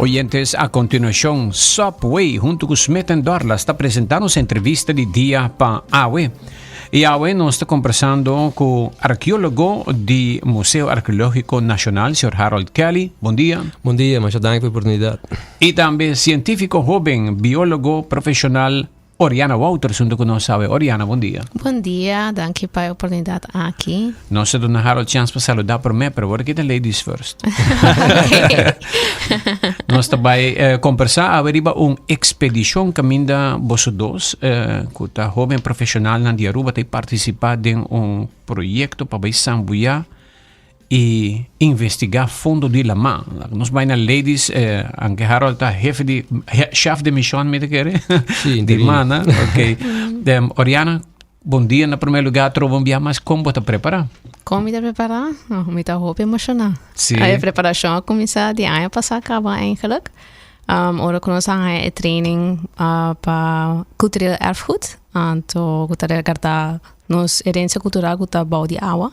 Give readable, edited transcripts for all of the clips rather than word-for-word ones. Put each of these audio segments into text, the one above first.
Oyentes, a continuacion, Subway hunto cu Smith Dorlas ta presentando su entrevista di dia pa awe. Y awe nos ta conversando cu arqueólogo di Museo Arqueológico Nacional, señor Harold Kelly. Bon dia. Bon dia, masha danki pa e oportunidad. Y tambe científico joven, biólogo profesional Oriana Wouters hunto cu nos awe. Oriana, bon dia. Bon dia, danki pa e oportunidad aki. Nos ta duna Harold chance pa saluda prome, pero awor aki ta ladies first. Nos ta bai combersa awe riba un expedicion caminda boso dos, cu ta hoben profesionalnan di Aruba, ta participa den un proyecto pa bai sambuya y investiga fondo di lama. Nos bai na ladies, anke Harold ta jefe di, chef de mission mi ta kere. Sí, di mana, ok. Oriana, bon dia na primer lugar, troba un bia mas, con bo ta prepara? Con mi ta prepara? Oh, mi ta hopi emociona. Sí. E preparacion a cuminsa di aña pasa caba eigenlijk. Ora cu nos a haya e training pa cultureel erfgoed, anto cu ta regarda nos herencia cultural cu ta bou di awa.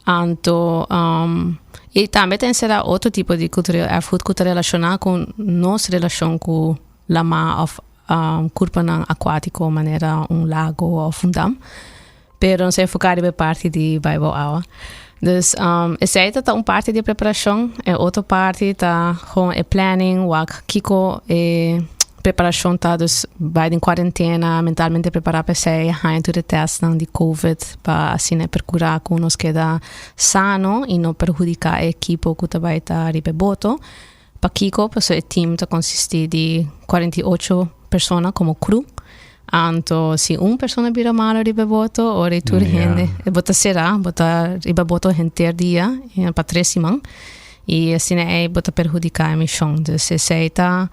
Anto y tambe ta encera otro tipo di cultureel erfgoed cu ta relaciona cu nos relacion cu lama of curpanan acuatico manera un lago of un dam. Pero nos a enfoca riba e parti di bai bou awa. Dus esey ta un parti di e preparacion. E otro parti ta gewoon e planning, wak kico e preparacion ta. Dus bai den cuarentena, mentalmente prepara pa esey, haña tur e testnan di covid pa asina percura cu nos keda sano y no perhudica e ekipo cu ta bai ta riba e boto. Pakico? Pasobra e team ta consisti di 48 persona como crew. Anto si un persona bira malo riba e boto, ora e tur hende, e bo ta cera, bo ta riba boto henter dia pa 3 siman. Y asina ey bo ta perhudica e mision. Dus esey ta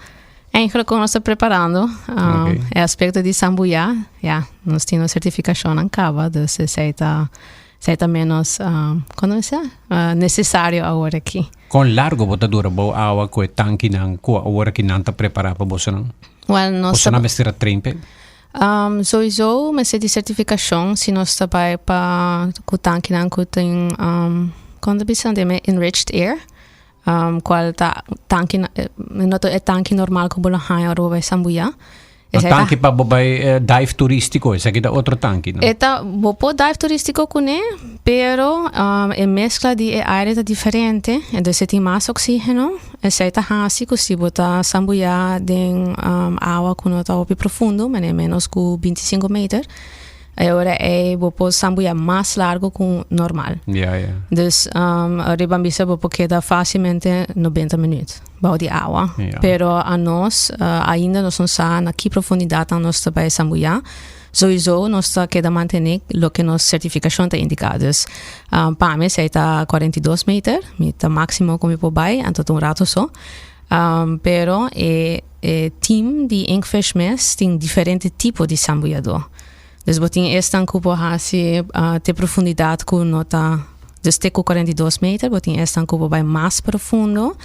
eigenlijk con nos ta preparando. E aspecto di sambuya, ya, nos tin nos certificacionnan caba, dus esey ta, esey ta menos, con nos bisa? Necesario awor aki. Con largo bo ta dura bou awa cu e tankinan cu awor aki nan ta prepara pa bosonan? Well, nos Bosonan mester a train p'e? Sowieso mester di certificacion si nos ta bai pa cu tankinan cu tin, con ta bisa nan e enriched air, cual ta tanki, no ta e tanki normal cu bo lo haña ora bo bai sambuya. Un tanki pa bo bai dive turistico, esaki ta otro tanki, no? E ta, bo por dive turistico kuné, pero e mezcla di e aire ta diferente, entonces e tin mas oxigeno, esei ta hasi ku si bo ta sambuyá den awa ku no ta hopi profundo, manera menos ku 25 meter, e ora ei bo por sambuyá mas largo ku normal. Ja, ja. Dus riba bisa bo por keda fácilmente 90 minuut bou di awa. Ja. Pero anos ainda nos no sa na ki profundidadnan nos ta bai sambuyá. Sowieso nos ta keda mantené loke nos sertifikashon ta indiká. Dus pa mi esei ta 42 meter, mi ta máksimo ku mi por bai, anto ta un rato so. Pero e e team di Inkfish mes tin diferente tipo di sambuyadó. Dus bo tin esnan ku por hasi te profundidat ku no ta, dus te ku 42 meter, bo tin esnan ku por bai mas profundo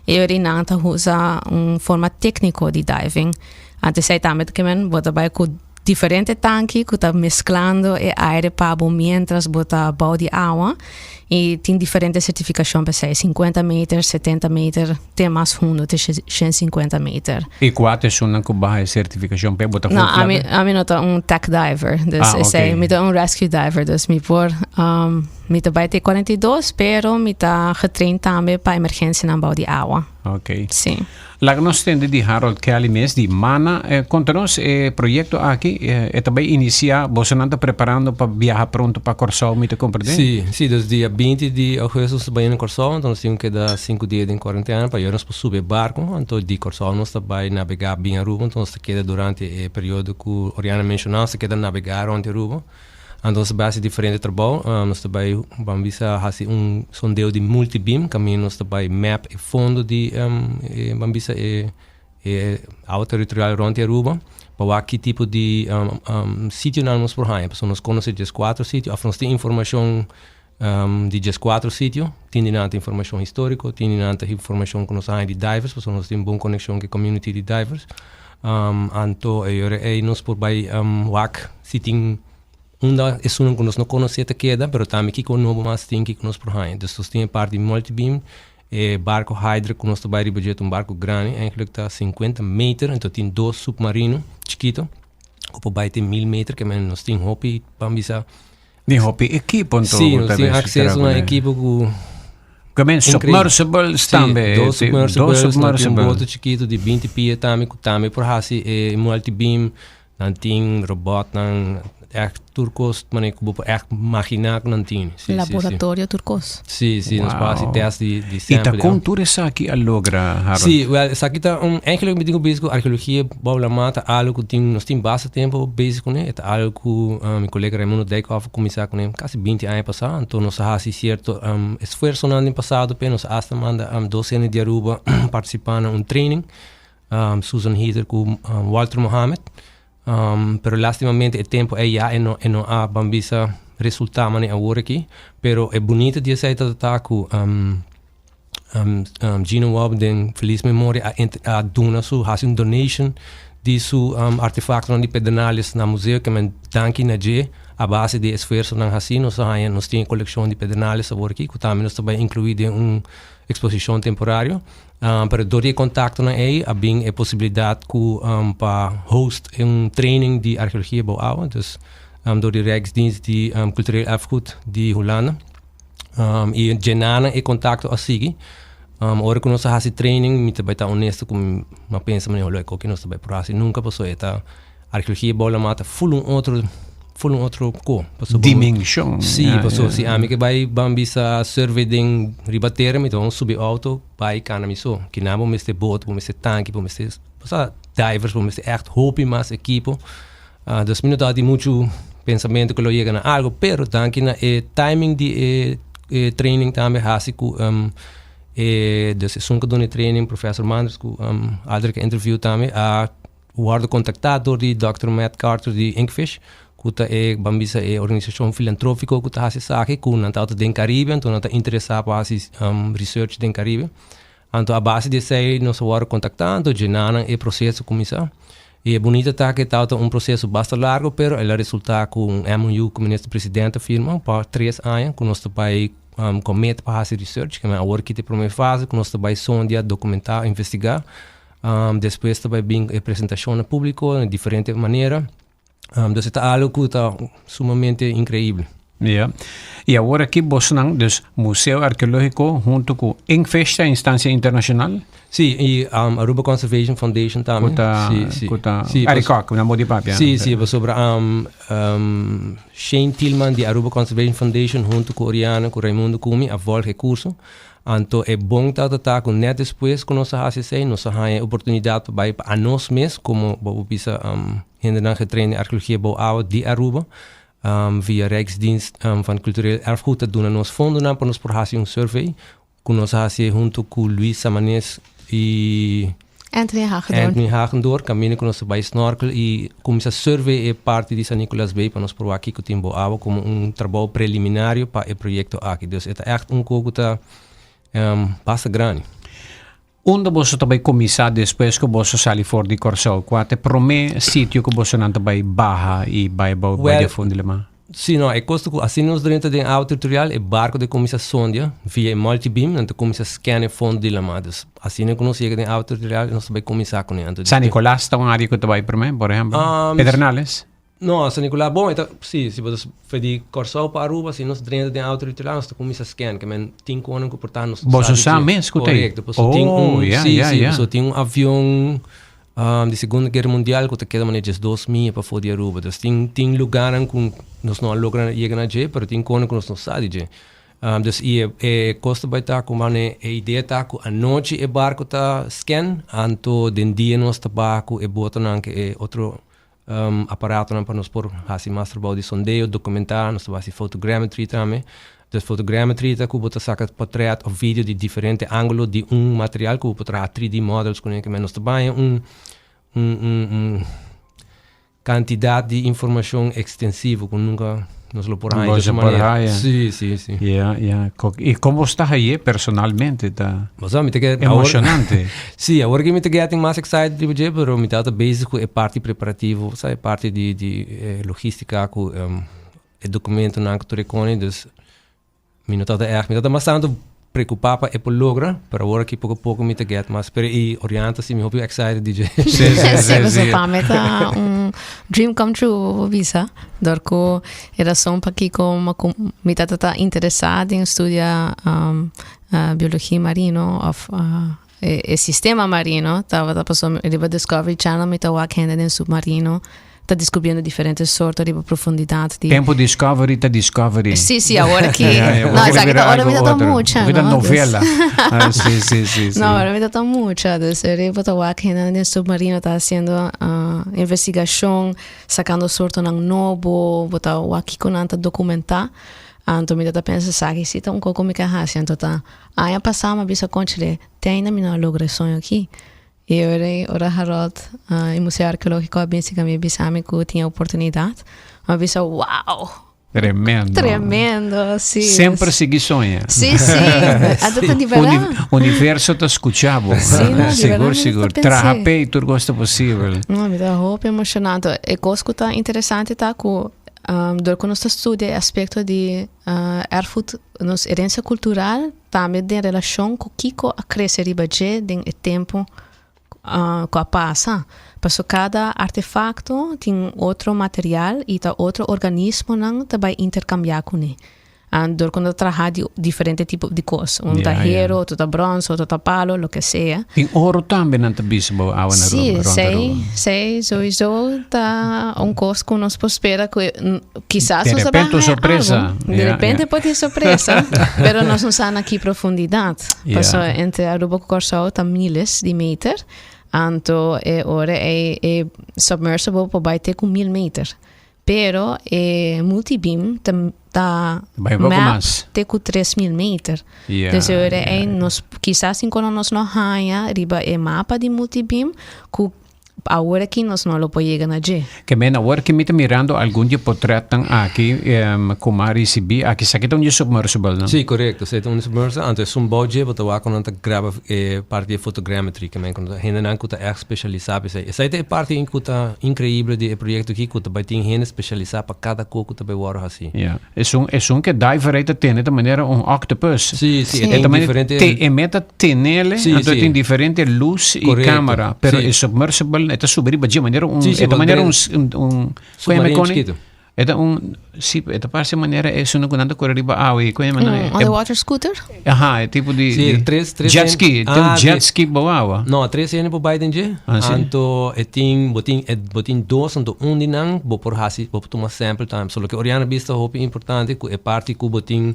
i ora nan ta usa un forma tékniko di diving. Anto esei tambe ta kimen bo ta bai ku diferente tanki ku ta mesklando e aire pa bo mientras bo ta bou di awa i tin diferente sertifikashon pa esei, 50 meter, 70 meter. Te mas hundo, te 150 meter. I kua ta esunnan ku baha e sertifikashon p'e bo ta No, ami, ami no ta un tech diver. Dus Ah, esei, ok. mi ta un rescue diver. Dus mi por, mi ta bai te 42, pero mi ta getraind tambe pa emergensianan bou di awa. Ok. Sí. Laga nos tende di Harold Kelly mes di Mana. Konta nos e proyekto aki, e ta bai inisiá, bosonan ta preparando pa biaha pronto pa Kòrsou, mi ta komprendé? Sí, sí, dus dia 20 di augustus nos ta bai na Kòrsou, anto nos tin ku keda sinku dia den kuarentena pa nos por subi e barku, anto di Kòrsou nos ta bai nabegá bin Aruba, anto nos ta keda durante e periodo ku Oriana menshoná, nos ta keda nabegá rònt di Aruba. Anto nos ta bai hasi diferente trabou. Nos ta bai, ban bisa, hasi un sondeo di multibeam, kaminda nos ta bai map e fondo di e, ban bisa, e e awa territorial rònt di Aruba, pa wak ki tipo di sitionan nos por haña. Pasobra nos konosé dieskuater sitio, òf nos tin informashon di dieskuater sitio. Tin di nan ta informashon históriko, tin di nan ta informashon ku nos a haña di divers, pasobra nos tin bon konekshon ku e community di divers. Anto e ora ei nos por bai wak si tin unda esunnan ku nos no konosé ta keda, pero tambe kiko nobo mas tin, kiko nos por haña. Dus nos tin e parti di multibeam. E barco Hydra cu nos ta bay riba dje ta un barco grandi, eigenlijk ta 50 meter, enton tin dos submarino chikito cu por bay te 1000 meter, ke men nos tin hopi ban bisa. Tin hopi ekipo enton. Si, nos tin acceso na ekipo cu. Ke men submersibles tambe. Si, dos submersibles, dos submersibles. Tin un boto chikito di 20 pia tambe cu tambe por haci e multibeam. Nan tin robotnan, echt tur kos manera ku bo por echt maginá ku nan tin. Sí, Laboratorio tur kos. Sí, sí, nos por hasi test di di sample. I ta kon tur esaki a logra, Harold? Sí, wel, esaki ta un, eigenlijk mi tin ku bisa ku arkeologia bou la mar ta algu ku tin, nos tin basta tempu bezig kuné. E ta algu ku mi kolega Raimundo Dijkhoff a kuminsá kuné kasi binti aña pasá. Anto nos a hasi sierto esfuersonan den pasado p'e. Nos a asta manda dos hende di Aruba partisipá na un training. Susan Heather ku Walter Mohammed. Pero lastimamente e tempo ei ya e no e no a ban bisa resultá manera awor aki. Pero e bunita di esei ta ta ku Gino Wobbe den feliz memoria a a duna su hasi un donation di su artefaktonan di Pedernales na museo ke men danki na dje a base di e esfuersonan hasi nos a haña nos tin e kolekshon di Pedernales awor aki ku tambe nos ta bai inkluí den un eksposishon temporario. Pero dor di e kontaktonan ei a bin e posibilidat ku pa host un training di arkeologia bou awa. Dus dor di Rijksdienst di Cultureel Erfgoed di Hulanda. I djenanan e kontakto a sigui. Ora ku nos a hasi training mi ta bai ta honesto ku mi a pensa manera lo e koki nos ta bai por hasi nunka pasobra e ta Arkeologia bou la mata ful un otro ful un otro ko. Paso Dimension. Sí, ja, paso ja, si ami ke bai ban bisa survey den riba tera mi ta gewoon subi auto bai kana mi so. Kina bo mester boot, bo mester tanki, bo mester o divers, bo mester echt hopi mas ekipo. Uh, dus mi no ta di mucho pensamento ku lo yega na algo, pero danki na e timing di e, e training tambe hasi ku um, e, dus esun ku duna e training, professor Manders ku um, Aldrich interview tambe a Wòrdu kontaktá dor di Dòkter Matt Carter di Inkfish, ku ta e ban bisa e organisashon filantrófiko ku ta hasi esaki, ku nan tabata den Karibe, anto nan ta interesá pa hasi research den Karibe. Anto a base di esei nos a wòrdu kontaktá, anto djená nan e proseso kuminsá. I e bunita ta ku e tabata un proseso basta largu, pero el a resultá ku un MOU ku Minister Presidente a firma pa tres aña ku nos ta bai commit pa hasi research. Awor ki ta e promé fase ku nos ta bai sondia, dokumentá, investigá. Despues ta bai bin e presentashon na públiko na diferente manera. Dus e ta algu ku ta sumamente inkreibel. Ja. I awor aki bosnan, dus Museo Arkeológiko huntu ku Inkfish ta instansia internashonal? Sí, i Aruba Conservation Foundation tambe. Ku ta, Sí, sí. ku ta Sí, Arikok, na modo di papia. Sí, sí, pasobra Shane Tielman di Aruba Conservation Foundation huntu ku Oriana, ku Raimundo ku mi a volg e kurso. Anto e bon tabata ta ku nèt despues ku nos a hasi esei, nos a haña e oportunidat pa bai pa anos mes komo bo por bisa hendenan getraind den arkeologia bou awa di Aruba via Rijksdienst van Cultureel Erfgoed ta duna nos fondonan pa nos por hasi un survey ku nos a hasi huntu ku Luis Samanes i Anthony Hagendoorn. Anthony Hagendoorn, kaminda ku nos ta bai snorkel i kuminsá survey e parti di San Nicolas Bay pa nos por wak kiko tin bo awa komo un trabou preliminario pa e proyekto aki. Dus e ta ègt un kos ku ta basta grandi. Unda boso ta bai kuminsá despues ku boso sali for di Kòrsou? Kua ta e promé sitio ku bosonan ta bai baha i bai bou bai Wèl, di fondo di lama? Sí, no, e kos ta ku asina nos drenta den awa territorial, e barko ta kuminsá sondia via e multibeam, nan ta kuminsá scan e fondo di lama. Dus, asina ku nos yega den awa territorial, nos ta bai kuminsá kuné. Anto San Nicolas ta un área ku ta bai promé, por ehèmpel? Pedernales? No, San Nicolas, bon, e ta, sí, si bo ta for di Kòrsou pa Aruba, si nos drenta den awa territorial, nos ta kuminsá scan, ke men tin konan ku por ta nos no Boso sa di sa dje. mes ku ta ei? Korekto, pasobra tin un, Oh, ya, sí, ya, sí, ya. pasobra tin un avion Di Segunda Guera Mundial ku ta keda manera diesdos mia pafó di Aruba. Dus tin tin lugarnan ku nos no a logra yega na dje, pero tin kono ku nos no sa di dje. Dus i e e kos ta bai ta ku mane e idea ta ku anochi e barko ta scan, anto den dia nos ta baha ku e botonan ku e otro aparatonan pa nos por hasi mas trabou di sondeo, dokumentá, nos ta hasi photogrammetry tambe. Dus photogrammetry ta ku bo ta saka portret òf video di diferente ángulo di un material ku bo por traha 3D models kuné. Ke men nos ta baña un un un un kantidat di informashon ekstensivo ku nunka nos lo por haña di Bo otro por manera. haña. Sí, sí, sí. Ya, ya. I kon bo sta haye personalmente ta Bo sa, mi ta keda awor emoshonante. Sí, awor ki mi ta getting mas excited riba dje, pero mi tabata bezig ku e parti preparativo, sa, e parti di di logistica ku e documentonan ku tur e koni, dus mi no tabata ègt, mi tabata mas tantu. preocupa pa e por logra, pero awor aki poco poco mi ta get mas, pero y Oriana ta si mi hopi excited di dje. Sí, sí, Sí, sí, sí. sí. Pa mi ta un dream come true, bisa. Door cu e razon pakico mi tata ta interesa den studia um, biologia marino of e sistema marino tabata pasobra riba Discovery Channel mi ta wak hende den submarino ta descubriendo diferente sorto riba profundidad di Tempo Discovery ta Discovery. Sí, sí, awor aki. Ja, ja, No, esaki ta ora mi ta otro. mucha, Porque ta no? novela. Ah, sí, sí, sí, sí. No, ora mi ta mucha. Dus riba ta wak hende den submarino ta haciendo investigacion, sacando sortonan nobo, bo ta wak kico nan ta documenta. Anto mi ta pensa esaki si ta un koko mi ka hasi. Anto ta aña pasá mi a bisa Conchile, te ainda mi no a logra e soño aki. I ora ora Harold e Museo Arkeológiko a bin sika mi a bisa mi ku tin e oportunidat. Mi a bisa wow! Tremendo. Tremendo, si. Semper sigui soña. Si, si. Anto ta di berdad. Universo ta skucha bo. Si, no, di Sigur, berdad mi ta sigur. pens'é. Traha p'e i tur kos ta posibel. No, mi ta hopi emoshonado. E kos ku ta interesante ta ku Dor ku nos ta studia e aspekto di erfgoed, nos herensia kultural, tambe den relashon ku kiko a krese riba dje den e tempu ku a pasa. Pasobra kada artefakto tin otro material i ta otro organismonan ta bai interkambiá kuné. Dor ku nan ta traha di diferente tipo di kos. Un ta hero, otro ta brons, otro ta palo, loke sea. Tin oro tambe nan ta bisa bo awa na Aruba, Sí, rond Aruba. Si, sowieso ta un kos ku nos por spera ku kisas De nos ta repente un haña sorpresa. algo. De repente por tin sorpresa, pero nos no sa na ki profundidat. Pasobra entre Aruba ku Kòrsou ta miles di meter, anto e ora ei e submersible por bai te ku 1000 meter. Pero e multibeam ta ta Bai un poco map mas. te ku 3000 meter. Ja, Dus e ora ja, ei ja. nos kisas tin kono nos no haña riba e mapa di multibeam ku awor aki nos no lo por yega na dje. Ke men awor ke mi ta mirando algun di e potretnan aki ku mi a risibí aki, esaki ta un di e submersible nan? Sí, korekto. Esei ta un di submersible. Anto esun bou dje bo ta wak ku nan ta graba e parti di e photogrammetry ke men ku hendenan ku ta ègt spesialisá pa esei. Esei ta e parti ku ta inkreibel di e proyekto aki ku ta bai tin hende spesialisá pa kada ko ku ta bai wòrdu hasí. Ya. Esun esun ke diver ei ta tene ta manera un octopus. Sí, sí, Sí. e E tin ta manera diferente te e meta tenele, Sí, anto sí. tin diferente luz i Korekto, kamera, pero sí. e submersible e ta subi riba dje manera un Sí, sí, e ta bo manera dren un un un Submarino koni? chikitu. E ta un, sí, e ta parse manera esun ku nan ta kore riba awa i koe Un underwater scooter? Aha, e tipo di, Sí, di tres, tres jet ski, ah, tin un jet sí. ski bou awa. No, tres hende por bai den dje. Ah, sí? Anto e tin, bo tin, e, bo tin dos, anto un di nan bo por hasi, bo por tuma sample tambe. So loke Oriana bisa ta hopi importante ku e parti ku bo tin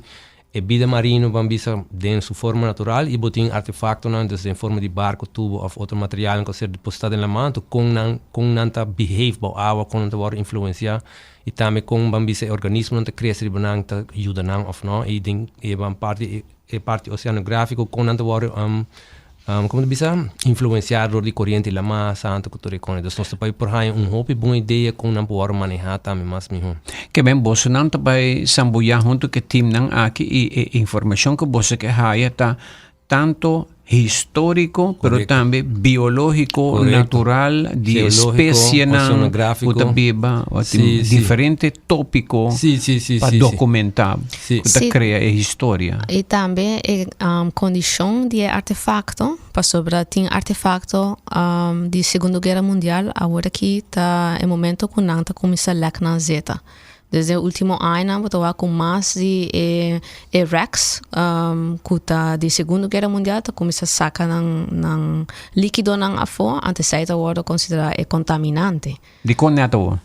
e bida marino ban bisa den su forma natural i bo tin artefaktonan dus den forma di barko, tubo òf otro materialnan ku a ser depositá den laman, anto kon nan, kon nan ta behave bou awa, kon nan ta wòrdu influensiá i tambe kon ban bisa e organismonan ta krese riba nan ta yuda nan òf no i den e ban parti e parti oseanografiko kon nan ta wòrdu Como ta bisa, influenciá dor di coriente di lamá, santo cu tur e cone. Dus nos ta bai por haña un hopi bon idea con nan por wòrdu manehá tambe mas mihó. Ke ben bosonan ta bai sambuyá huntu ku e timnan aki i e informashon ku boso ke haya ta tanto históriko pero Korekto. tambe biológiko, Korekto. natural di Geológiko, espesienan ku ta oceanográfico. biba, o tin Sí, sí. diferente tópiko Sí, sí, sí, pa sí, sí. dokumentá Sí. ku ta Sí. krea e historia. I tambe e kondishon di e artefakto, pasobra tin artefakto di Segundo Guera Mundial awor aki ta e momento ku nan ta kuminsá lèk nan zeta. Desde e último añanan bo ta wak ku mas di e e wrecks ku ta di Segundo Guera Mundial ta kuminsá saka nan nan líkidonan afó, antes esei ta wòrdu konsiderá e kontaminante. Dikon nèt awor?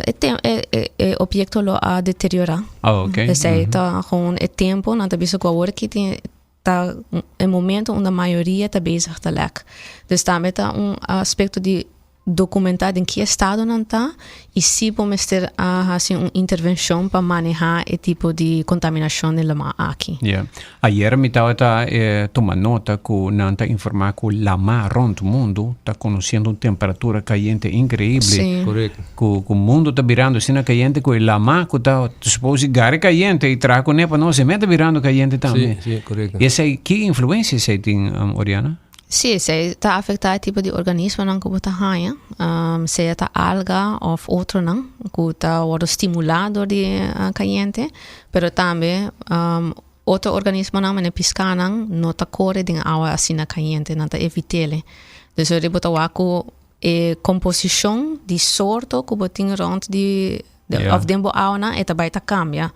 E tem e e e obyekto lo a deteriorá. Oh, ok. Esei ta gewoon e tempo, nan ta bisa ku awor aki tin ta e momento unda mayoria ta bezig ta lèk. Dus tambe ta un aspekto di dokumentá den ki estado nan ta i si bo mester a hasi un intervenshon pa manehá e tipo di kontaminashon den lamá aki. Ya. Ayer mi tabata tuma nota ku nan ta informá ku lamá rònt mundu ta konosiendo un temperatura kayente inkreibel. Sí. Korekto. Ku ku mundu ta birando asina kayente ku e lamá ku ta supose gari kayente i traha kuné pa nos e mes ta birando kayente tambe. Sí, sí, korekto. I esei ki influensia esei tin, Oriana? Sí, esei ta afektá e tipo di organismonan ku bo ta haña, sea ta alga òf otronan ku ta wòrdu stimulá dor di kayente, pero tambe. Otro organismonan manera piskánan no ta kore den awa asina kayente, nan ta evit'é. Dus ora bo ta wak ku e komposishon di sorto ku bo tin rònt di òf den bo awanan e ta bai ta kambia.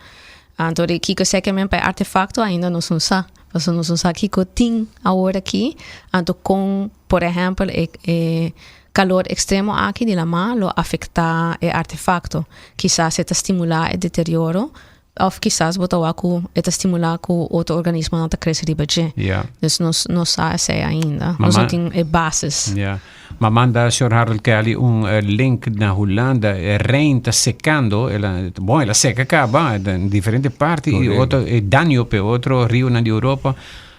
Anto di kiko esei ke men pa e artefakto ainda nos no sa. Pasobra nos no sa kiko tin awor aki, anto kon por ehèmpel e e kalor ekstremo aki di lamá lo afektá e artefakto. Kisas e ta stimulá e deterioro Of kisas bo ta wak ku e ta stimulá ku otro organismonan ta krese riba dje. Ja. Dus nos no sa esei ainda. Nos no tin e basis. Ja. Ma manda señor Harold Kelly un link na Hulanda. E Rijn ta sekando. El a, bon, el a seka kaba den diferente parti i otro e Danube, otro rionan di Europa.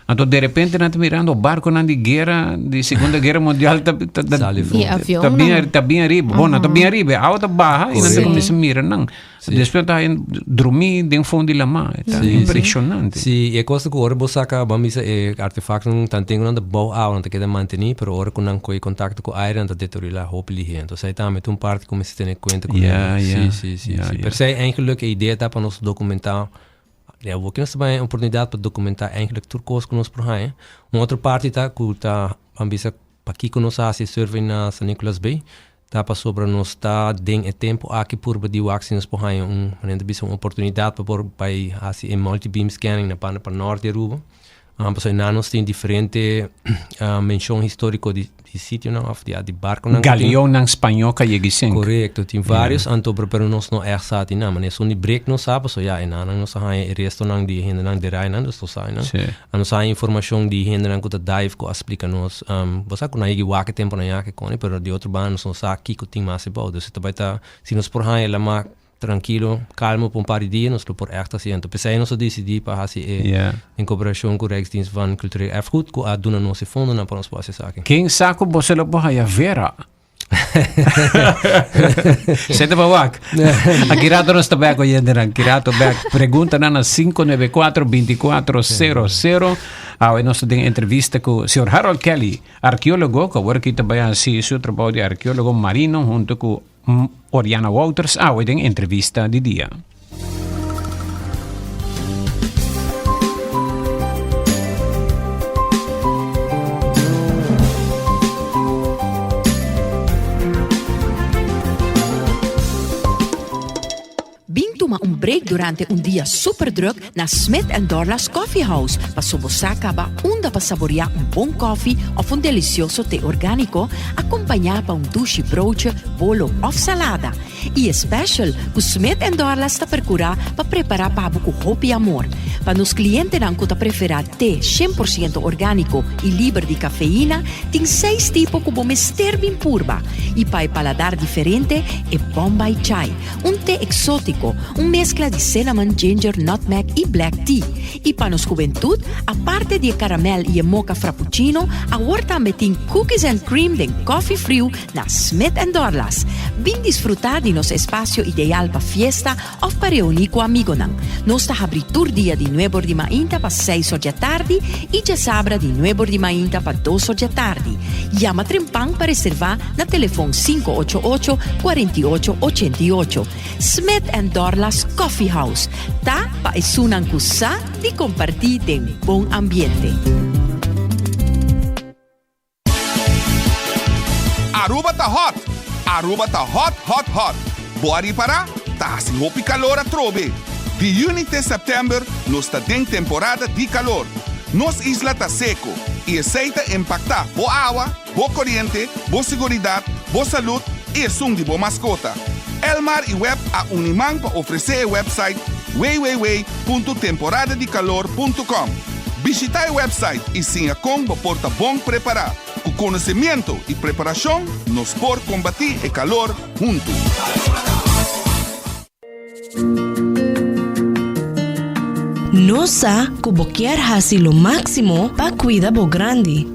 Anto de repente nan ta mirando barconan di guera, di Segunda Guera Mundial ta ta ta Sali Y avion ta bien nan. ta bien arriba. Bon, nan ta bien arriba. E awa ta baha y nan ta cuminsa mira nan. Despues ta haña drumi den fondo di lama. Ta impresionante. Sí, y e cosa cu ora bo saca, bo a misa e artefactonan tanten cu nan ta bou awa nan ta keda manteni, pero ora cu nan coge contacto cu aire nan ta deteriora hopi lihe. Entonces ahí tambe ta un parte cu mester tene cuenta cu Ja, ja. Sí, sí, sí, Ja, sí. ja. Per se eigenlijk e idea ta pa nos documenta. Ja, awor ki nos ta bai oportunidat pa dokumentá eigenlijk tur kos ku nos por haña. Un otro parti ta ku ta ban bisa pakiko nos a hasi e survey na San Nicolas Bay, ta pasobra nos ta den e tempu aki purba di wak si nos por haña un, manera ta bisa un oportunidat pa por bai hasi e multi-beam scanning na banda pa nort di Aruba. Pasobra einan nos tin diferente menshon historiko di di sitionan of di di barkonan ku tin. Galeonnan spañó ka yega i sink. Korekto, tin varios anto pero pero nos no ègt sa tin nan. Manera esun di brek nos sa pasobra ya enanan nos a haña e restonan di e hendenan derá einan dus nos sa einan. Sí. A nos haña informashon di hendenan ku ta dive ku a splika nos. Bo sa ku nan yega i wak e temponan ya ke koni pero di otro banda nos no sa kiko tin mas ebou. Dus e ta bai ta si nos por haña lamá Trankilo, kalmo pa un par di dia nos lo por ègt hasi. Anto p'esei nos a disidí pa hasi e en koperashon ku Rijksdienst van Cultureel Erfgoed ku a duna nos e fondonan pa nos por hasi esaki. Ken sa ku boso lo por haya Vera? Senta pa wak. Aki rato nos ta bek oyentenan. Aki rato bek. Preguntanan na 594 2400. Awe nos ta den entrevista ku señor Harold Kelly, arkeólogo, ku awor aki ta bai hasi su trabou di arkeólogo marino hunto ku Oriana Wouters awe den entrevista di dia. Bin tuma un break durante un dia super druk na Smith and Dorlas Coffee House paso bo sa caba unda pa saborea un bon koffie of un delicioso te organico acompaña pa un dushi broodje, bolo of salada. Y e special cu Smith and Dorlas ta percura pa prepara pa bo cu hopi amor. Pa nos clientenan cu ta prefera te 100% organico y liber di cafeína, tin seis tipo cu bo mester bin purba. Y pa e paladar diferente, e Bombay Chai. Un te exótico, un mezcla di cinnamon, ginger, nutmeg y black tea. Y pa nos hubentud, aparte di e caramel y e mocha frappuccino, awor tambe tin cookies and cream den coffee friu na Smith and Dorlas. Bin disfruta di nos espacio ideal pa fiesta of pa reuni cu amigonan. Nos ta habri tur dia di nuebor di mainta pa seis or djatardi y djasabra di nuebor di mainta pa dos or djatardi. Yama trempan pa reserva na telefon 588 48 88. Smith and Dorlas Coffee House ta pa esunnan ku sa di kompartí den bon ambiente. Aruba ta hot! Aruba ta hot hot hot! Bo a ripará? Ta hasi hopi kalor atrobe! Di yüni te sèptèmber nos ta den temporada di kalor. Nos isla ta seko i esei ta impaktá bo awa, bo koriente, bo siguridat, bo salud i esun di bo maskota. Elmar i web a uni man pa ofresé e website www.temporadadikalor.com. Bishita e website i siña kon bo por ta bon prepará. Ku konosemiento i preparashon nos por kombatí e kalor huntu. Nos sa ku bo kier hasi lo máksimo pa kuida bo grandi.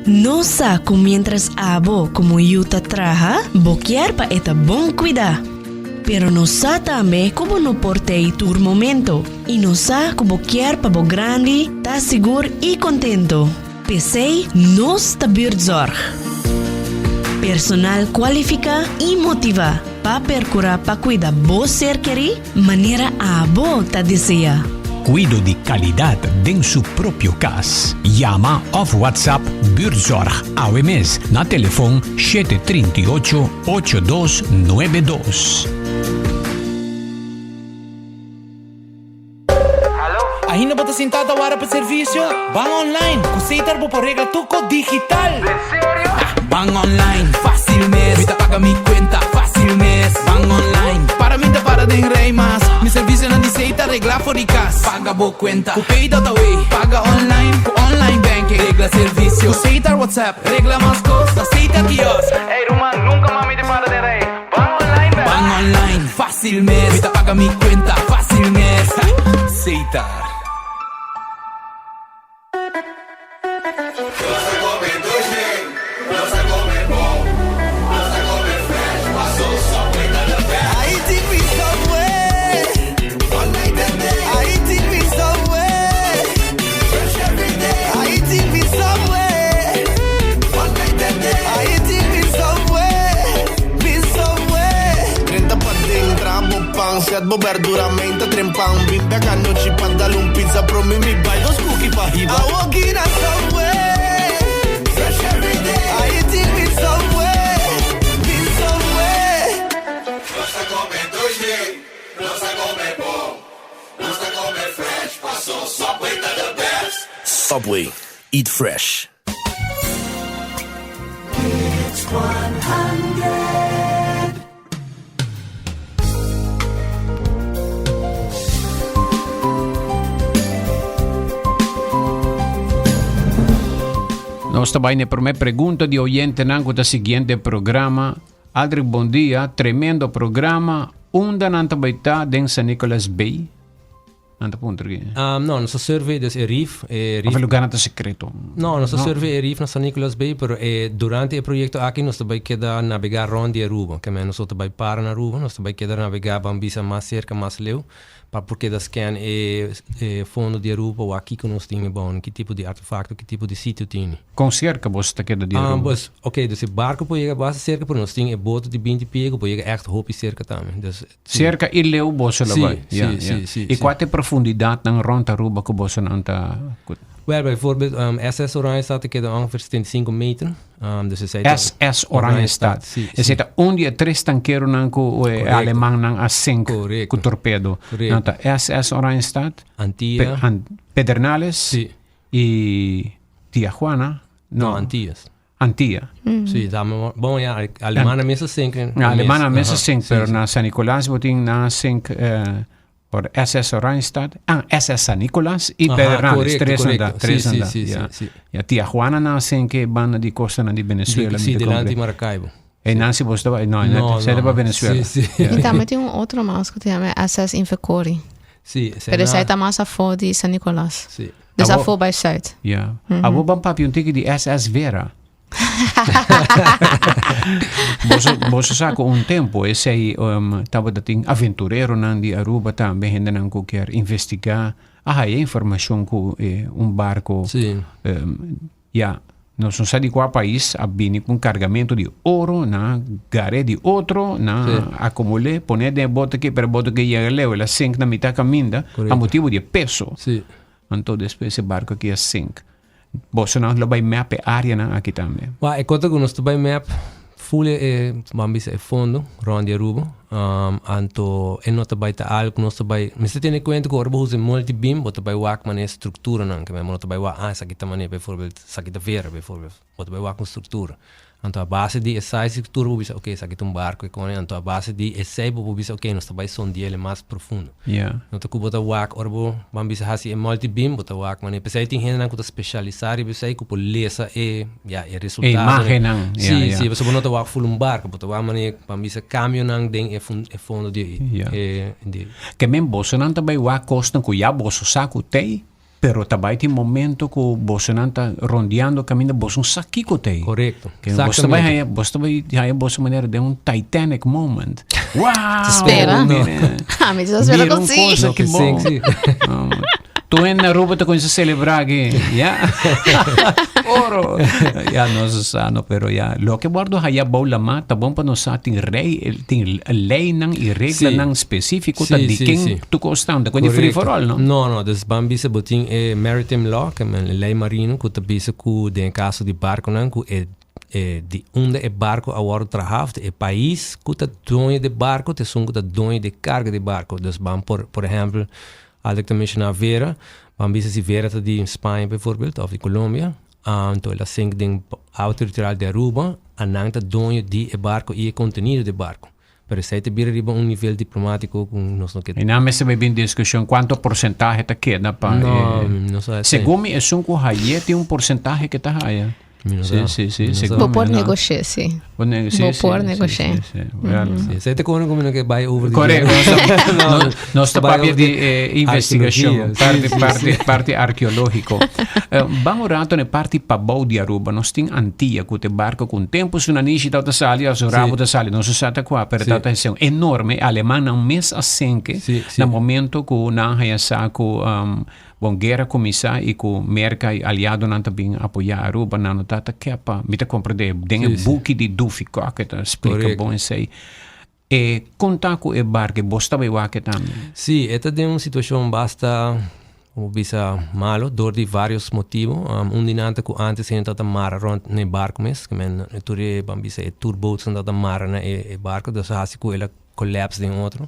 Nos sa ku miéntras abo komo yu ta traha, bo kier pa e ta bon kuidá. Pero nos sa tambe ku bo no por t'ei tur momento i nos sa ku bo kier pa bo grandi ta sigur i kontento. P'esei nos ta Buurtzorg. Personal kualifiká i motivá pa perkurá pa kuida bo ser kerí manera abo ta deseá. Cuido di calidad den su propio cas. Yama of WhatsApp Buurtzorg awe mes na telefon 738 8292. Ainda bo ta sinta ta wara pa servicio? Ban online! Cu Setar bo por regla tur cos digital! Den serio? Ban online, facil mes! Mi ta paga mi cuenta, facil mes! Ban online, para mi ta para den rij mas! Mi servicionan di Setar regla for di cas! Paga bo cuenta cu Pay.away! Paga online cu online banking! Regla servicio cu Setar WhatsApp! Regla mas cos na Setar kiosk! Ey ruman, nunca mas mi ta para den rij! Ban online bek! Ban online, facil mes! Mi ta paga mi cuenta, facil mes! Setar. Subway, eat fresh. Nos ta bai na e prome pregunta di oyentenan ku ta siguiente programa. Aldrich bon dia, tremendo programa. Unda nan ta bai ta den San Nicolas Bay? Nan ta puntra ki. Um, no, nos a survey dus e reef. E reef. Of e lugar nan ta secreto? No, nos a survey e reef na San Nicolas Bay, pero e, durante e proyecto aki nos ta bai keda nabega rond di Aruba. Ke men nos no ta bai para na Aruba, nos ta bai keda nabega ban bisa mas cerca, mas leu. Pa por keda scan e e fondo di Aruba pa wak kiko nos tin ebou, ki tipo di artefacto, ki tipo di sitio tini. Kon serka boso ta keda di Aruba? Pues, ok, dus e barco por yega basta serka, pero nos tin e boto di binti pie ku por yega echt hopi serka tambe. Dus, si. Serka i leu boso lo Si, bai? si, Ja, ja. si, si, I si. kua ta e profundidatnan rònt Aruba ku bosonan ta ku? Wèl, bijvoorbeeld, SS Oranjestad ta keda ongeveer 75 meter. Um, dus esei ta SS Oranjestad. Si, Esei si. ta un di e tres tankeronan ku e Correcto. alemannan a sink Correcto. ku torpedo. Correcto. Nan ta SS Oranjestad, Antia. Pe- An- Pedernales Si. i Tiajuana. No, No, Antillas. Antia. Si, da me, bon ja, Alemana mes a sink. Na Alemana mes a sink, Si, pero si. na San Nicolas bo tin nan a sink eh, Por SS Oranjestad, ah, SS San Nicolas y Aha, Pedernales, correcto, tres correcto. anda, tres Sí, sí, anda. sí, ja. sí, sí. Ja, Tia Juana na sen que banda di costa na di Venezuela. Sí, mi te delante compre. Maracaibo. E Nancy vos estaba, no, No, no, no, no, Venezuela. Sí, sí. Y tambe tin un otro mas ku ta yama SS Invercori. Sí, esei Pero esei na- ta mas afó di San Nicolas. Sí. Dus Abo- afó bai Zuid. Ja. Abo ban papi un tiki di SS Vera. boso, boso sa ku un tempo esei um, tabata tin aventureronan di Aruba tambe, hendenan ku kier investiga, a haya informashon ku eh, un barko Sí. um, ya, nos no sa di kua pais a bini ku un kargamento di oro, nan a gar'é di otro, nan Sí. a akumul'é, pon'é den e bote aki, pero e bote aki yega leu, el a sink na mitad kaminda, a Korekto. motibu di e peso. Sí. Anto despues e barko aki a sink. Bosonan lo bai map e areanan aki tambe. Wa, e kota ku nos ta bai map full e, ban bisa e fondo rond di Aruba. Um, anto e no ta bai ta algo ku nos ta bai, mester tene kuenta ku ora bo usa multibeam bo ta bai wak manera strukturanan, ke men bo no ta bai wak, ah esaki ta manera bijvoorbeeld, esaki ta vera bijvoorbeeld. Bo ta bai wak un struktura. Anto a base di esai struktura bo bisa, oké, esaki ta un barko e kone. Anto a base di esei bo por bisa, oké, nos ta bai sondiel e mas profundo. Ja. No ta ku bo ta wak ora bo ban bisa hasi e multibeam, bo ta wak manera. P'esei tin hendenan ku ta spesialisá riba esei ku por lesa e, ya, e E resultadonan. imágennan. Ja, Sí, ja. sí, pasobra bo no ta wak ful un barko, bo ta wak manera ban bisa kambionan den e fun, e fondo di Ja. e, di. Ke men bosonan ta bai wak kosnan ku ya boso sa ku t'ei, Pero ta bai tin momento ku bosonan ta rondeando kaminda boso no sa kiko ta ei. Korekto. Ke boso ta bai haña, boso ta bai haña boso manera den un Titanic moment. Wow! Spera. Mira, Ami ta spera mira ku un si. cosa No, ki que bon. sí, sí. Um, Tur hende na Aruba ta kuminsá selebrá aki. Ya. Oro. Ya, nos sa no, pero ya. Loke wòrdu haya bou lamá ta bon pa nos sa tin rei, tin leinan i reglanan spesífiko ta di ken tur kos ta. Ta kende free for all, no? No, no. Dus ban bisa bo tin e maritime law, ke men e lei marino ku ta bisa ku den e kaso di barkunan ku e e di unda e barku a wòrdu traha òf e pais ku ta doño di e barku ta esun ku ta doño di e karga di e barku. Dus ban por por ehèmpel Aldrich ta menshoná Vera, ban bisa si Vera ta di Spaña bijvoorbeeld òf di Colombia, anto el a sink den awa territorial di Aruba, anan ta doño di e barku i e kontenido di e barku. Pero esei ta bira riba un nivel diplomátiko ku nos no ke. I nan mester bai bin diskushon kuantu porsentahe ta keda pa e. No, mi no sa esei. Segun mi esun ku haye tin un porsentahe ke ta haya. Mi no sa. Si, si, si. Mi no sa. Segun Bo mi, por no. negoshé, si. Bo ne, si, Bo si, por si, negoshé. si, si. Wel. Si, esei ta kono ku mi no ke bai over di Korekto, nos ta, No, nos, nos ta bai papia over di eh, investigashon, arkeologia. Si, parti, si, parti, si. parti arkeológiko. Eh, ban un rato na e parti pabou di Aruba. Nos tin Antia ku ta e barko ku un tempu su nanishi tabata sali òf su rabo ta sali, no se sa ta kua, pero tabata hesei un enorme. E alemannan mes a senke na momento ku nan haña sa ku bon guera a kuminsá i ku Merka i aliadonan ta bin apoyá Aruba, nan no tabata ke pa, mi ta komprendé den e buki di Duffy Kok e ta splika bon esei. E konta ku e barke bos ta bai wak tambe? Sí, e ta den un situashon basta, como bisa, malo dor di varios motibo. Un di nan ta ku antes hende tabata mara rònt na e barko mes, ke men tur e, ban bisa, e tour boatsnan tabata mara na e barko, dus a hasi ku el a collapse den otro.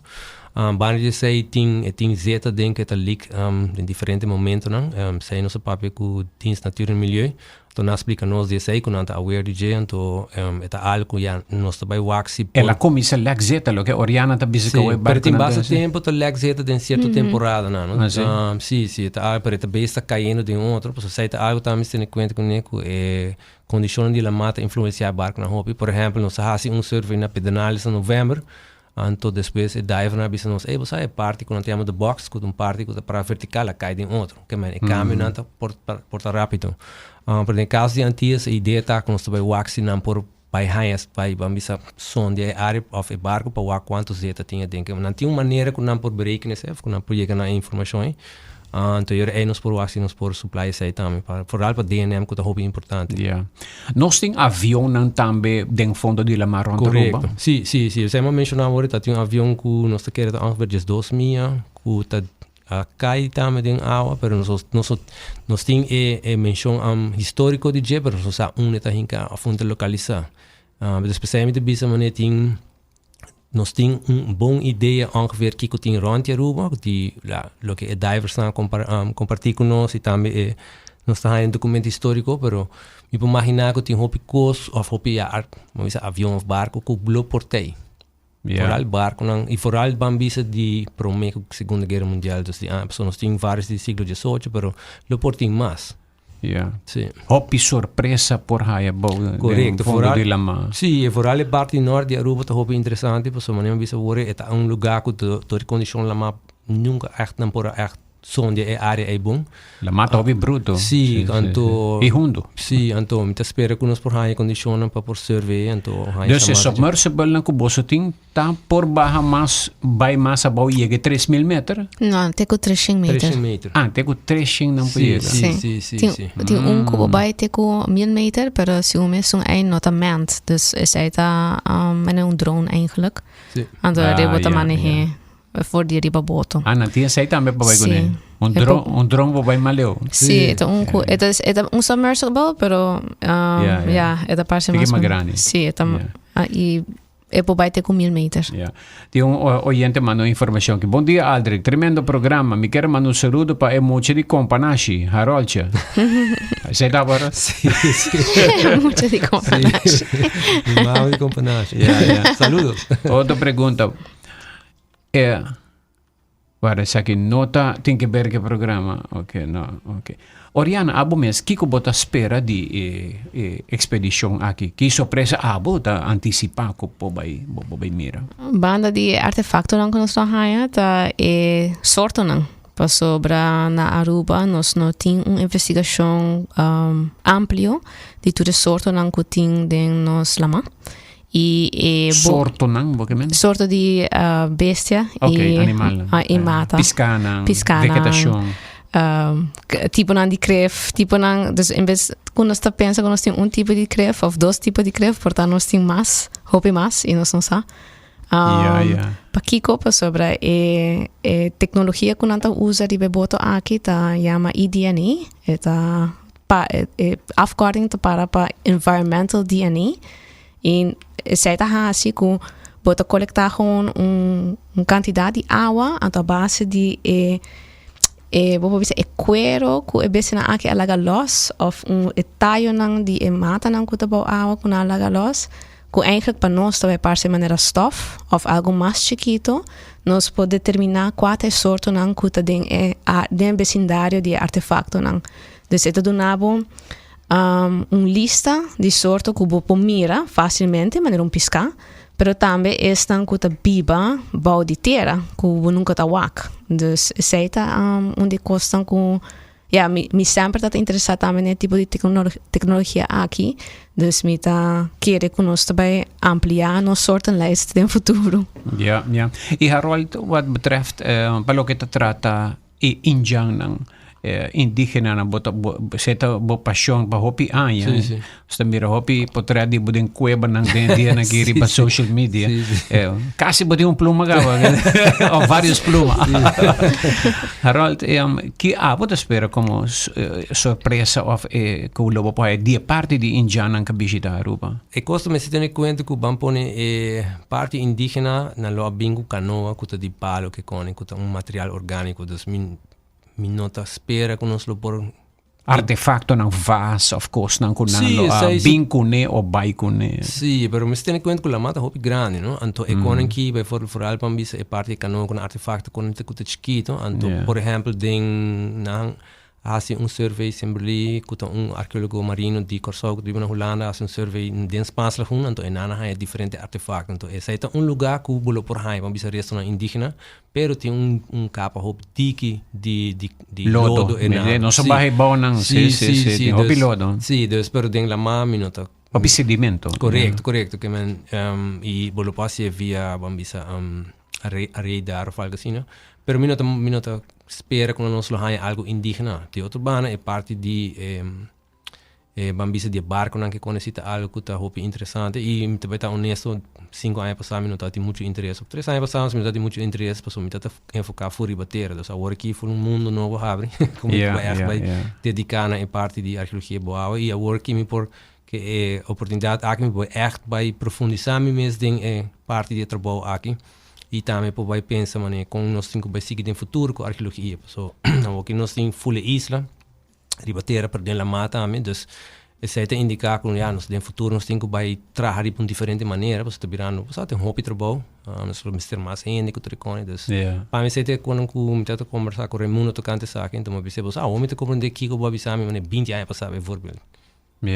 Banda di esei tin e tin zeta den ku e ta leak den diferente momentonan. Esei nos a papia ku Dienst Natuur en Milieu. Anto nan a splika nos di esei ku nan ta aware di dje, anto e ta algu ku ya nos ta bai wak si por. El a kuminsá lèk zeta, loke Oriana ta bisa ku Sí, e pero tin barkunan ta basta hasi. tempu ta lèk zeta den sierto temporadanan, no? Ah, sí? Sí, sí, e ta algu, pero e ta bes ta kayendo den otro, pasobra esei ta algu tambe mester tene kuenta kuné ku e kondishonnan di lamá ta influensiá e barkunan hopi. Por ehèmpel, nos a hasi un survey na Pedernales na novèmber, Anto despues e divernan a bisa nos, ey bo sa e parti ku nan ta yama the box, ku ta un parti ku ta para vertikal a kai den otro. Ke men e kambionan ta por por ta rápido. Pero den kaso di Antillas e idea ta ku nos ta bai wak si nan por bai haña bai ban bisa sondia e área òf e barko pa wak kuantu zeta tin aden. Ke nan tin un manera ku nan por berekena esei òf ku nan por yega na e informashon ei. Anto yora ei nos por wak si nos por supply esei tambe pa foral pa DNM ku ta hopi importante. Ya. Nos tin avionnan tambe den fondo di lamar rond Aruba? Korekto. Si, si, si. Esei mi a menshoná awor ta tin un avion ku nos ta kere ta ongeveer diesdos mia ku ta a kai tambe den awa pero nos nos nos tin e e menshon históriko di dje pero nos no sa unda e ta hinká òf unda ta lokalisá. Despues mi ta bisa manera tin Nos tin un bon idea ongeveer kiko tin rond di Aruba, di la loke e diversnan a comparti cu nos y tambe e nos ta haya un documento historico, pero mi por magina cu tin hopi cos of hopi ya bo bisa avion of barco cu lo por tey. Vooral barconan y vooral ban bisa di prome cu segunda guera mundial, dus di pasobra nos tin varios di siglo diesocho, pero lo por tin mas. Ja. Sí. Hopi sorpresa por haya bou den Correcto. fondo Vooral, di lama. sí, e vooral e parti nort di Aruba ta hopi interesante, pasobra manera mi bisa awor e ta un lugar cu door di condicion lama nunca echt nan por a echt sondia e area ei bon. Lama ta hopi bruto. Sí, anto... I hundo. Sí, anto mi ta spera cu nos por haya condicionnan pa por survey, anto haya Dus e esa mata. submersible-nan cu boso tin Ta por baha mas, bai mas abou yega e 3000 meter? No, te ku 300 meter. 300 meter. Ah, te ku 300 nan por Sí, yega. sí, sí, sí, Tin, sí. tin un ku bo bai te ku 1000 meter, pero si un mes un ei no ta manned. Dus esei ta um, manera un drone eigenlijk. Sí. Anto Ah, riba ta ja, manehe for di riba boto. Ah, nan tin esei tambe pa bai Sí. kuné. Un E drone, po- un drone por bai maleu. Sí, e ta un ku, e ta, e ta un submersible, pero um, Ja, ja. ja, e ta parse Tiki mas mas grandi. Sí, e ta, Ja. ah, i E por bai te ku mil meter. Ja. Tin un oyente manda un informacion aki. Bon dia Aldrich, tremendo programa. Mi kier manda un saludo pa e mucha di Companashi, Haroldje. Esei ta awor? Sí, sí. Mucha di Companashi. Sí. Mi mama di Companashi. Ja, ja. Saludos. Otro pregunta. Eh, Wara esaki no ta tin ke ber ke programa. Ok, no, ok. Oriana, abo mes, kiko bo ta spera di e, e ekspedishon aki? Ki sorpresa abo ta antisipá ku bo bai, bo, bo bai mira? Banda di e artefaktonan ku nos lo haña ta e sortonan. Pasobra na Aruba nos no tin un investigashon um, amplio di tur e sortonan ku tin den nos lama. I e bo Sortonan, bo ke men? Sorto di uh, bestia Ok, i, animalnan. ah, i mata. Piskanan, Piskanan. vegetashon. Um, tiponan di kref, tiponan, dus en bes ku nos ta pensa ku nos tin un tipo di kref of dos tipo di kref, por ta nos tin mas, hopi mas i nos no sa. Um, Ja, ja. Pakiko pasobra e e teknologia ku nan ta usa riba e boto aki ta yama eDNA, e ta pa e e afkorting ta para pa environmental DNA i esei ta hasi ku bo ta kolektá gewoon un un kantidat di awa anto a base di e e bo por bisa e kuero ku e bestianan aki a laga lòs òf un e tayonan di e matanan ku ta bou awa ku nan a laga lòs ku eigenlijk pa nos ta bai parse manera stof òf algu mas chikito, nos por determiná kua ta e sortonan ku ta den e den e besindario di e artefaktonan. Dus e ta duna bo un lista di sorto ku bo por mira fásilmente manera un piská, pero tambe esnan ku ta biba bou di tera ku bo nunka ta wak. Dus esei ta un di e kosnan ku Ya, mi mi semper ta interesá tambe den e tipo di teknologia aki, dus mi ta kere ku nos ta bai ampliá nos soortenlijst den futuro. Ja, ja. I Harold, wat betreft pa loke ta trata e indjannan, indígenanan, bo ta bo esei ta bo pashon pa hopi aña. Sí, sí. Nos ta mira hopi potret di bo den kuebanan den dianan aki riba social media. Sí, sí. Eh, kasi bo tin un pluma kaba. Of varios pluma. Harold, eh, um, ki abo ta spera como eh, sorpresa of eh, ku lo bo por haya di e parti di indiannan ka bishita Aruba? E kos ta mester tene kuenta ku ban pone e parti indigena nan lo a bin ku kanoa ku ta di palo ke kone ku ta un material orgániko. Dus mi mi no ta spera ku nos lo por Artefactonan vas of cosnan cu nan Sí, lo a esei sí. bin cune o bai cune. Sí, pero mester tene cuenta cu la mata hopi grandi, no? Anto e conan ki bijvoorbeeld vooral pan bisa e parti di canoa cu nan artefacto con cu ta chikito. Anto, Yeah. por ehempel, den nan hasi un survey Simberly cu ta un arkeologo marino di Corsou cu ta biba na Hulanda hasi un survey den Spaans Lagoen. Anto e nan a haya diferente artefacto. Anto esei ta un lugar cu bo lo por haya pan bisa restonan indigena. Pero tin un un capa hopi diki di di di Lodo. lodo e Mire, nan. nos a Sí. baha e bouwnan. Sí, sí, sí, tin hopi dus, lodo. Sí, dus pero den lamá mi no ta Hopi sedimento. Correcto, correcto. Ke men i bo lo por hacié via, ban bisa, a radar of algo asina. Pero mi no ta mi no ta spera ku nos lo haña algo indigena. Di otro banda e parti di e E ban bisa di e barconan ke kono si ta algo ku ta hopi interesante i mi ta bai ta honesto sinku aña pasá mi no tabatin muchu interes of tres aña pasá mi no tabatin muchu interes pasobra mi tabata enfoká ful riba tera dus awor aki ful un mundo nobo habri ku mi ta bai ègt bai dediká na e parti di arkeologia bo awe i awor aki mi por ke e oportunidat aki mi por ègt bai profundisá mi mes den e parti di e trabou aki i tambe por bai pensa manera kon nos tin ku bai sigui den futuro ku arkeologia pasobra awor aki nos tin ful e isla. riba tera pero den lamá tambe dus esei ta indiká ku ya nos den futuro nos tin ku bai traha riba un diferente manera pasobra ta birando bo sa tin hopi trabou nos lo mester mas hende ku ta rekone dus pa mi esei ta e konan ku mi tabata kombersá ku Raimundo tokante esaki enton mi a bisa bo sa awor mi ta komprendé kiko bo a bisa mi manera binti aña pasá bijvoorbeeld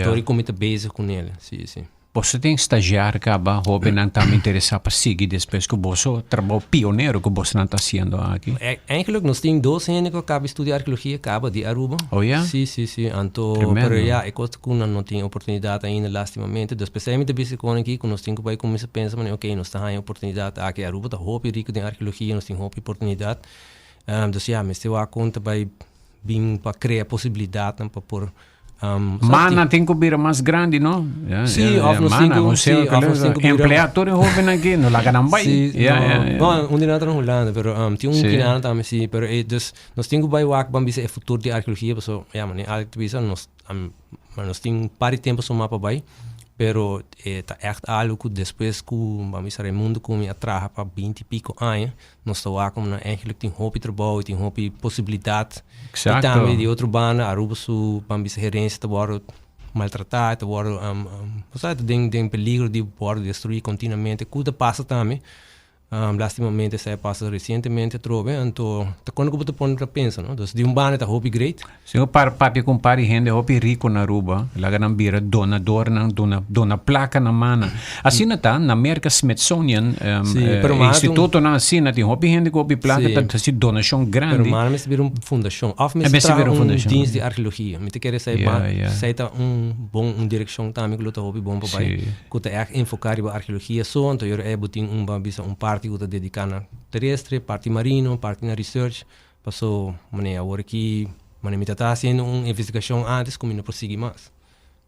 Tori ku mi ta bezig kunel si si. Boso tin stagiar kaba hobennan tambe interesá pa sigui despues ku boso trabou pionero ku bosonan ta hasiendo aki? Eigenlijk nos tin dos hende ku a kaba di studia arkeologia kaba di Aruba. Oh ya? Si si si anto Tremendo. pero ya e kos ta ku nan no tin oportunidat ainda lastimamente dus p'esei mi ta bisa kon aki ku nos tin ku bai kuminsá pensa manera oke nos ta haña oportunidat aki Aruba ta hopi riku den arkeologia nos tin hopi oportunidat dus ya mester wak kon ta bai bin pa krea posibilidatnan pa por Mana tin ku bira mas grandi, no? Ja, Sí, ja, of ja, nos mana, tin ku- museo, sí, of nos tin ku bira- Emplea tur e hobennan aki, no laga nan bai. Sí, Ja, no, ja, ja. no, un di nan ta na Hulanda, pero tin un Sí. kinan tambe sí, pero e, dus nos tin ku bai wak ban bisa e futuro di arkeologia, paso ya mane Alex ta bisa nos ma nos tin un par di tempo suma pa bai, pero e ta ègt algu ku despues ku ban bisa Raimundo ku mi a traha pa binti piko aña, Nos ta wak como nan eigenlijk tin hopi trabou y tin hopi posibilidad. Exacto. Y tambe di otro banda Aruba su ban bisa herencia ta wordo maltrata, ta wordo um, um, o sea, ta den, den peligro di wordo destrui continuamente. Cu ta pasa tambe. Um, lastimamente esei a pasa recientemente atrobe, anto ta cuando cu bo ta pone ta pensa, no? Dus di un banda ta hopi great. Si bo par papia ku un par di hende hopi riku na Aruba, laga nan bira donadornan, duna duna plaka na mana. Asina ta, na Merka Smithsonian, Sí, pero mana tin un- institutonan asina tin hopi hende ku hopi plaka Sí. ta hasi donashon Pero grandi. mana mester bira un fundashon. Of E mester mester traha bira un un fundashon. dienst di arkeologia. Mi ta kere esei Ja, ba, ja. esei ta un bon un direkshon tambe ku lo ta hopi bon pa bai. Sí. Ku ta ègt enfoká riba arkeologia so, anto yora ei bo tin un, ban bisa un parti ku ta dediká na terestre, parti marino, parti na research. Paso, manera awor aki, manera mi ta ta haciendo un investigacion antes cu mi no por sigui mas.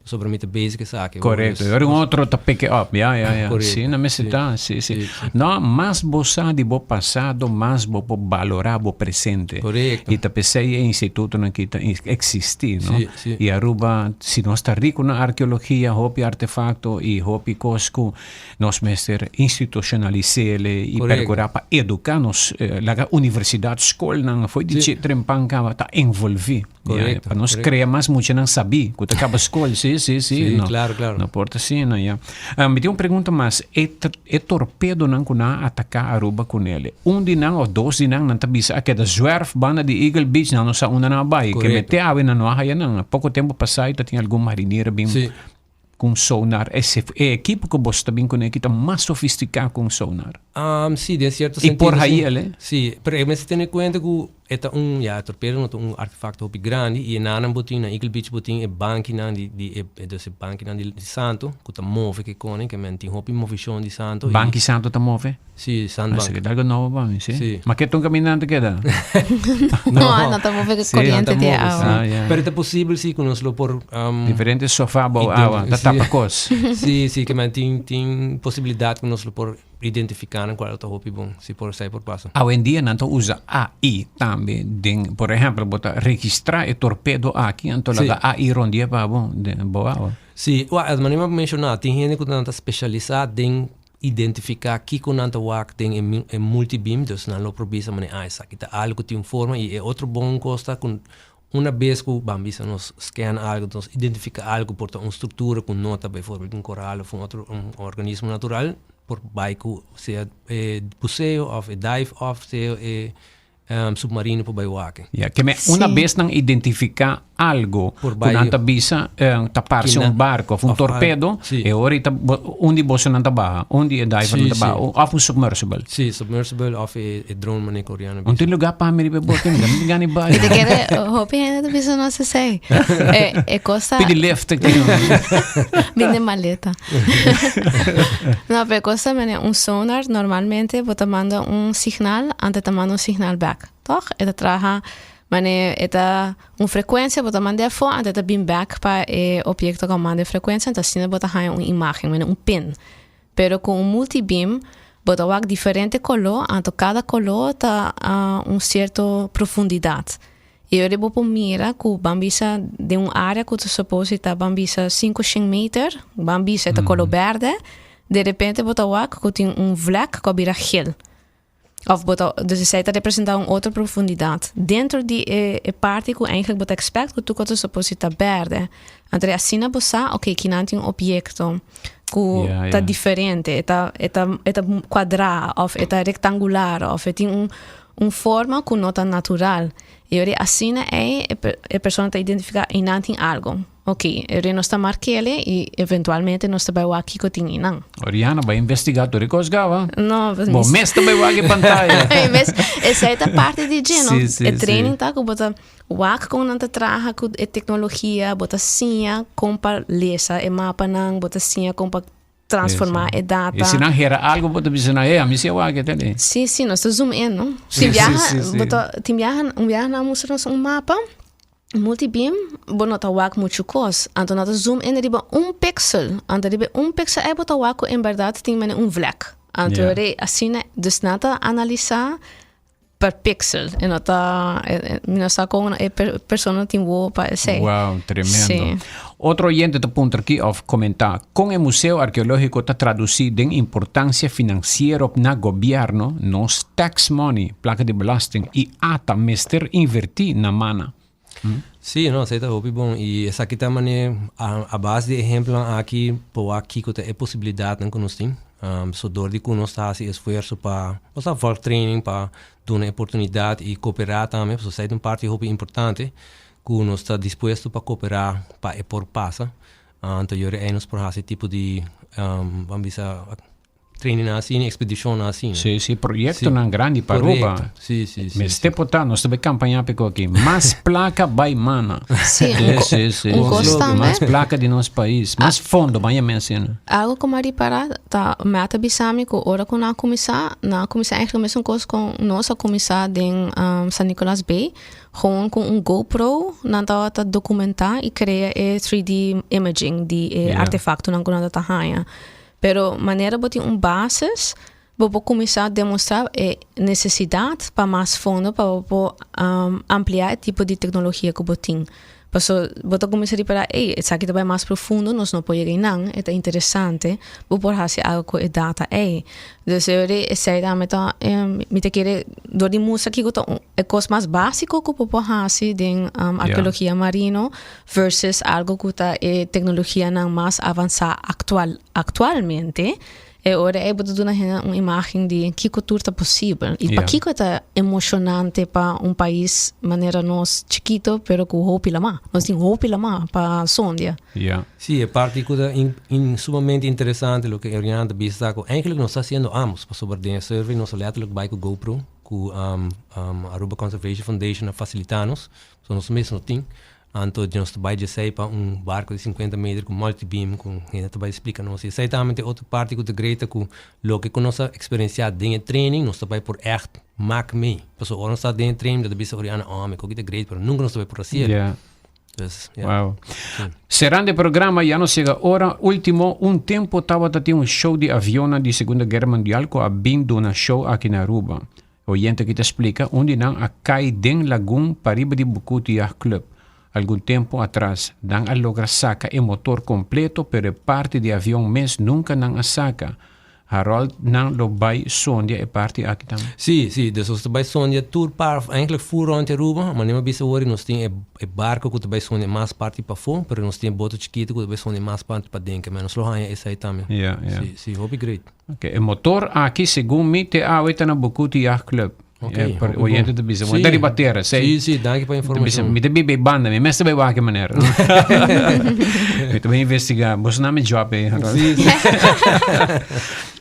Pasobra mi ta bezig esaki. Correcto. Y ora un otro ta pick it up. Ja, ja, ja. Correcto. Si, na mester ta. Si, si. No, mas bo sa di bo pasado, mas bo por balora bo presente. Correcto. Y ta p'esey e institutonan aki ta existi, no? Si, si. Y Aruba, si nos ta rico na arkeologia, hopi artefacto y hopi cos cu Nos mester institucionalisele y percura pa educa nos, laga universidad, scolnan, fo'i di chi trempan caba ta envolvi. Correcto, Pa nos crea mas muchanan sabi cu ta caba scol. Si, si, si. Si, No, claro, claro. No por ta asina, ya. Mi tin un pregunta mas. E e torpedonan cu nan a ataca Aruba cunele, un di nan of dos di nan, nan ta bisa a keda zwerf banda di Eagle Beach, nan no sa unda nan a bay. Ke mete awe nan no a haya nan. Poco tempo pasa ta tin algun marinero bin Ku un sonar, e e ekipo ku boso ta bin kuné aki ta mas sofistiká ku un sonar. Si, den sierto I sentido por si. hañ'el, eh? Si, pero e mester tene kuenta ku e ta un, ya, e torpedo no ta un artefakto hopi grandi i e nanan bo tin na Eagle Beach bo tin e bankinan di di e dus e bankinan di di santo ku ta move ke konen ke men tin hopi movishon di santo i. Banki santo ta move? Si, sandbank. Esaki ta algo nobo pa mi, si. Si. Ma ke ta un caminante keda? No, no ta move cu Si, coriente no ta di move, awa. si. Ah, ya. Pero ta posibel si cu nos lo por Diferente sofa bou awa, ta tapa cos. Si, si, ke men tin tin posibilidad cu nos lo por identifica nan cual ta hopi bon, si por esei por pasa. Awendia nan ta usa AI tambe den, por ehempel, bo ta registra e torpedo aki, anto laga AI rondia pa bo den bou awa. Si, wak, es manera mi a menciona, tin hende cu nan ta specialisa den Identifiká kiko nan ta wak den e multibeam, dus nan lo por bisa manera ah esaki ta algu ku tin un forma i e otro bon kos ta ku una bes ku ban bisa nos scan algu nos identifiká algu por ta un struktura ku no ta bijvoorbeeld un koral òf un otro un organismo natural por bai ku sea e buseo òf e dive òf sea e submarino por bai wak. Ya, ke me una bes nan identifiká algo Por ku bai nan ta bisa ta parse un Kina- barko of un of al- torpedo, sí. e ora ta bo- un di bosonan ta baha, un di e divernan Sí, ta baha, sí. of un submersible. Sí, submersible of e, e drone manera Koreano Un bisa. tin lugá pa mi riba e bote, mi ta gana bai. Mi ta kere hopi hende ta bisa nos esei. E, e kos ta Pidi lift. ke- Binde maleta. No, pero e kos ta manera un sonar normalmente bo ta manda un signal, anto e ta manda un signal bek, toch? E ta traha manera e ta un frecuencia bo ta manda afó, anto e ta bin bek pa e objecto ku a manda e frecuencia, anto asina bo ta haña un imagen, manera un pin. Pero ku un multibeam bo ta wak diferente koló, anto kada koló ta un sierto profundidat. I ora bo por mira ku ban bisa den un área ku ta suppose ta ban bisa sinku shen meter, ban bisa e ta koló bèrdè, de repente bo ta wak ku tin un vlek ku a bira gel. Of bo ta, dus esei ta representá un otro profundidat dentro di e e parti ku eigenlijk bo ta expect ku tur kos ta suppose ta bèrdè. Anto asina bo sa, oké, kinan tin un obyekto ku ta diferente, e ta e ta e ta kuadrá òf e ta rektangular òf e tin un un forma ku no ta natural. I ora asina ei e persona ta identifiká einan tin algu. Oké, e ora nos ta mark'el i eventualmente nos ta bai wak kiko tin einan. Oriana bai investigá tur e kos gaba. No, Bo mes ta bai wak e pantaya. Mi mes, esei ta parti di dje, no? Sí, sí, E sí. training ta ku bo ta wak kon nan ta traha ku e teknologia, bo ta siña kon pa lesa e mapanan, bo ta siña kon pa transformá e data. I si nan hera algo bo ta bisa nan, hey, ami si a wak e tele. Sí, sí, nos ta zoom in, no? Sí, Tin biaha, sí, sí, sí. bo ta, tin biaha, un biaha nan a mustra nos un mapa, multibeam, bo no ta wak muchu kos. Anto nan ta zoom in riba un pixel. Anto riba e un pixel ei bo ta wak ku en bèrdat tin mene un vlek. Anto Ja. re asina, dus nan ta analisá per pixel. E no ta, mi no sa kon e persona tin wowo pa esei. Wow, tremendo. Sí. Otro oyente ta puntra aki of comenta, con e Museo Arqueologico ta traduci den importancia financiero na gobierno, nos tax money, placa di belasting, y ata mester inverti na mana? Sí, no, esei ta hopi bon. I esaki ta manera a base di ehempelnan aki por wak kiko ta e posibilidatnan ku nos tin. So dor di ku nos ta hasi esfuerso pa nos ta volg training pa duna e oportunidat i kooperá tambe, pasobra esei ta un parti hopi importante ku nos ta dispuesto pa kooperá pa e por pasa. Anto yori ei nos por hasi tipo di, ban bisa. training asina, expedicionnan asina. Sí, sí, proyectonan grandi pa Aruba. Sí, sí, sí. Mester por ta, nos ta bay campaña p'e aki. Mas placa bay mana. Sí, un Sí, sí, un cos sí. tambe. Mas placa di nos pais, mas fondo, bay yama asina. Algo cu mi a ripara ta, mi a ta bisa mi cu ora cu nan a cuminsa, nan a cuminsa eigenlijk mesun cos cu nos a cuminsa den San Nicolas Bay, Gewoon cu un GoPro nan tabata documenta y crea e 3D imaging di e Yeah. artefactonan cu nan ta haña. Pero manera bo tin un basis, bo por cuminsa demostra e necesidad pa mas fondo pa bo por um, amplia e tipo di tecnologia cu bo tin. Paso bo ta cuminsa ripara, ey, esaki ta bay mas profundo, nos no por yega eynan, e ta interesante, bo por haci algo cu e data ey. Dus e ora esey tambe ta, mi ta kere dor di mustra kico ta un e cos mas basico cu bo por haci den arkeologia marino versus algo cu ta e tecnologianan mas avansa actual actualmente. E ora ei bo ta duna hende un imagen di kiko tur ta posibel i pakiko ta emoshonante pa un pais manera nos chikito pero ku hopi lamá. Nos tin hopi lamá pa sondia. Sí, e parti ku ta sumamente interesante loke Oriana ta bisa ta ku eigenlijk nos ta hasiendo ambos pasobra den e survey nos a letterlijk bai ku GoPro ku Aruba Conservation Foundation a fasilita nos, pasobra nos mes no tin. Anto nos ta bai djesei pa un barco di 50 meter cu multibeam cu hende ta bai splica nos. Y esei tambe ta e otro parti cu ta great ta cu loke cu nos a experiencia den e training nos ta bai por echt mak mee. Pasobra ora nos ta den e training ta bisa Oriana oh mi koki ta great pero nunca nos ta bai por haciel. Yeah. Dus, ja. Wow. Cerrando e programa ya nos yega ora ultimo. Un tempo tabata tin un show di avionnan di Segunda Guerra Mundial cu a bin duna show aki na Aruba. Oyente aki ta splika un di nan a kai den lagun pariba di Bucuti Yacht Club. Algun tempu atras nan a logra saka e motor kompleto pero e parti di avion mes nunka nan a saka. Harold nan lo bai sondia e parti aki tambe? Sí, sí, dus nos ta bai sondia tur par, eigenlijk full rond Aruba, ma nima bisa awor nos tin e e barco cu ta bai sondia mas parti pafó, pero nos tin e boto chikito cu ta bai sondia mas parti paden, ke men nos lo haña esei tambe. Ja, ja. Sí, sí, hopi great. Ok, e motor aki segun mi te awe ta na Bucuti Yacht Club. Ok, Eh, por hopi bon. oyente ta bisa, Sí. ta riba tera, sei. Sí, sí, danki pa Ta bisa, informacion. mi ta biba e banda, mi mes ta bai wak e manera. mi ta bai investiga. Boso naam e job, eh, Harold. Sí, sí.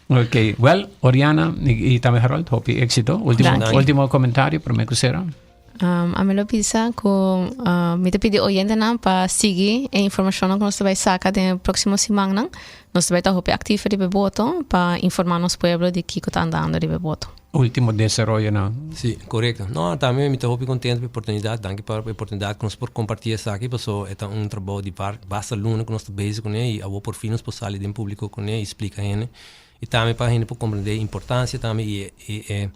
Ok, well, Oriana y, y tambe Harold, hopi éxito. Último, Danki. último comentario, prome cu cera. Um, a mi lo bisa ku uh, mi ta pidi oyentenan pa sigui e informashonnan ku nos ta bai saka den e próksimo simannan. Nos ta bai ta hopi aktivo riba e boto pa informá nos pueblo di kiko ta andando riba e boto. Último desaroyonan. Sí, korekto. No, tambe mi ta hopi kontento pa e oportunidat. Danki pa e oportunidat ku nos por kompartí esaki, paso e ta un trabou di par basta luna ku nos ta bezig kuné i awor por fin nos por sali den públiko kuné i splika hende. I tambe pa hende por komprendé e importansia tambe i e e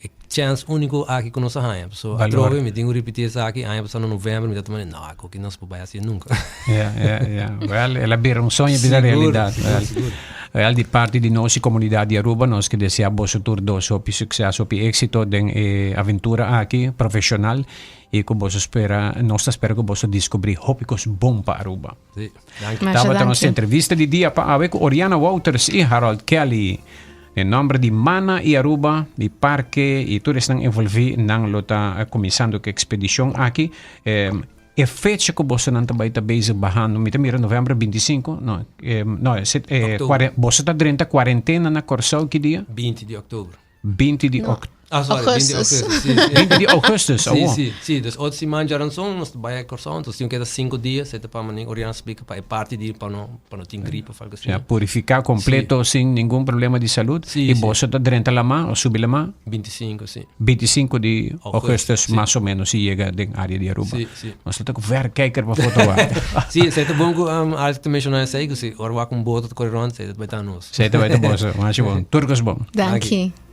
E chance único aki ku nos a haña. So, Valor. atrobe mi tin ku repetí esaki, aña pasá na november mi ta tuma, no, aki nos por bai hasi nunca. Ja, ja, ja. Wel, el a bira un soño bira Sigur, realidad. sigur, Wel, sigur. wel, di parti di nos y comunidad di Aruba, nos ke desea boso tur dos hopi succes, hopi éxito den e aventura aki, profesional, y ku boso spera, nos ta spera ku boso descubrí hopi kos bon pa Aruba. Sí, danki. Masha Tabata nos danki. entrevista di dia pa awe ku Oriana Wouters y Harold Kelly. Den nomber di Mana y Aruba, di Parke y tur esnan envolvi, nan lo ta cuminsando cu expedicion aki. E fecha cu bosonan ta bay ta bezig bahando, mi ta mira november 25, no, no, October. boso ta drenta cuarentena na Corsou ki dia? 20 di october. 20 di No. oct. Ah, sorry, 20 di Augustus. augustus. Sí, sí. 20 di augustus, Sí, awo. sí, sí. Dus otro siman djaranson nos ta bai a Kòrsou, entonces tin keda sinku dia, esei ta pa mané Oriana splika pa e parti di pa no pa no tin gripe of algo asina. Ja, purifiká kompleto sin ningun problema di salud. Sí, I sí. boso ta drenta lamá o subi lamá 25, sí. 25 di Augustus, augustus sí. mas o menos si yega den área di Aruba. Sí, sí. Nos ta ku verkijker pa foto wak. Sí, esei ta bon ku um, Alex ta menshoná esei, ku si ora wak un boto ta kore rònt, esei ta bai ta nos. Esei ta bai ta boso. Masha bon. Tur kos bon. Danki. Danki.